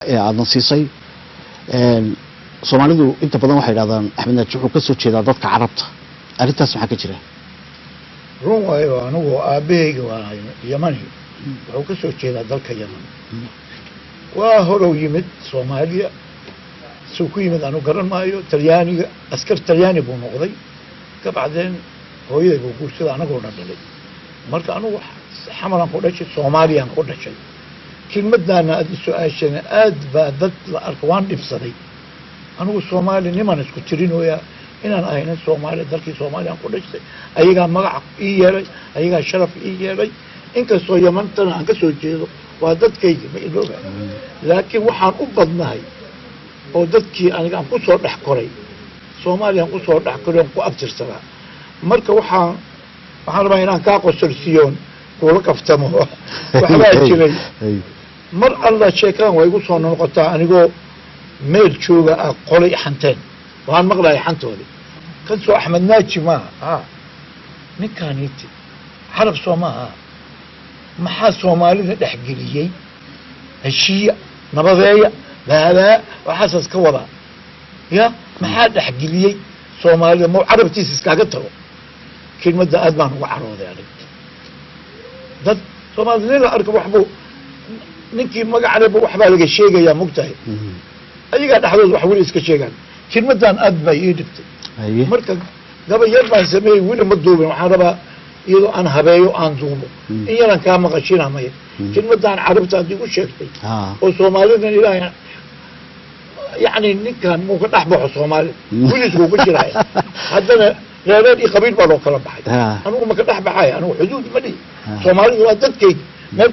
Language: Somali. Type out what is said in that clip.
Ee aadna siisay. Soomaalidu inta badan waxay idhahdaan Axmed Naaji wuxuu ka soo jeedaa dadka Carabta. Arrintaas maxaa ka jira? Run waayo. Anigu aabahayga waa Yamani, wuxuu ka soo jeedaa dalka Yaman. Waa horow yimid Soomaaliya. Suu ku yimid anu garan maayo. Talyaaniga, askar Talyaani buu noqday. Ka bacdeen hooyaday buu guursada, anagoo dhan dhalay. Marka anugu Xamaran ku dhashay, Soomaaliyaan ku dhashay. Kelmadaana aad su-aashana aad baa dad la arka waan dhibsaday. Anigu Soomaali niman isku tirinooyaa inaan ahaynin Soomaaliya. Dalkii Soomaaliyaan ku dhashtay, ayagaa magac ii yeelay, ayagaa sharaf ii yeelay. Inkastoo Yamantana aan ka soo jeedo, waa dadkayga, ma ilooba. Laakiin waxaan u badnahay oo dadkii aniga aan kusoo dhex koray, Soomaaliyaan kusoo dhex koray oon ku abtirsadaa. Marka waxaan rabaa inaan kaa qosolsiiyoon kuula kaftamo. Waxbaa jiray mar alla sheekadan waa igu soo noqotaa. Anigoo meel jooga ah qolay xanteen, waxaan maqlaya xantoodii: "Kan soo Axmed Naaji maaha? A ninkaaniti Carab soo maaha? Maxaa Soomaalida dhexgeliyey? Heshiiya, nabadeeya, baadaa waxaasaas ka wadaa. Ya maxaa dhexgeliyey Soomaalida? Ma Carabtiisa iskaaga tago?" Kelmadda aad baan uga carooday anig. Dad Soomaalida nin la arka waxbuu ninkii magacleba waxbaa laga sheegayaa, mogtahay? Ayagaa dhexdooda wax weli iska sheegaan. Kelmaddan aad bay ii dhibtay. Marka gabay yar baan sameeyey, weli ma duubin. Waxaan rabaa iyadoo aan habeeyo aan duubo. In yaran kaa maqashina maya. Kelmaddan Carabta aad igu sheegtay oo Soomaalidan Ilaahay, yacni ninkan muu ka dhex baxo Soomaalida? Weliis wuu ku jiraya. Haddana reereer iyo qabiil baa loo kala baxay. Anigu ma ka dhex baxaya. Anigu xuduud ma dhihi. Soomaalidu waa dadkayga meel.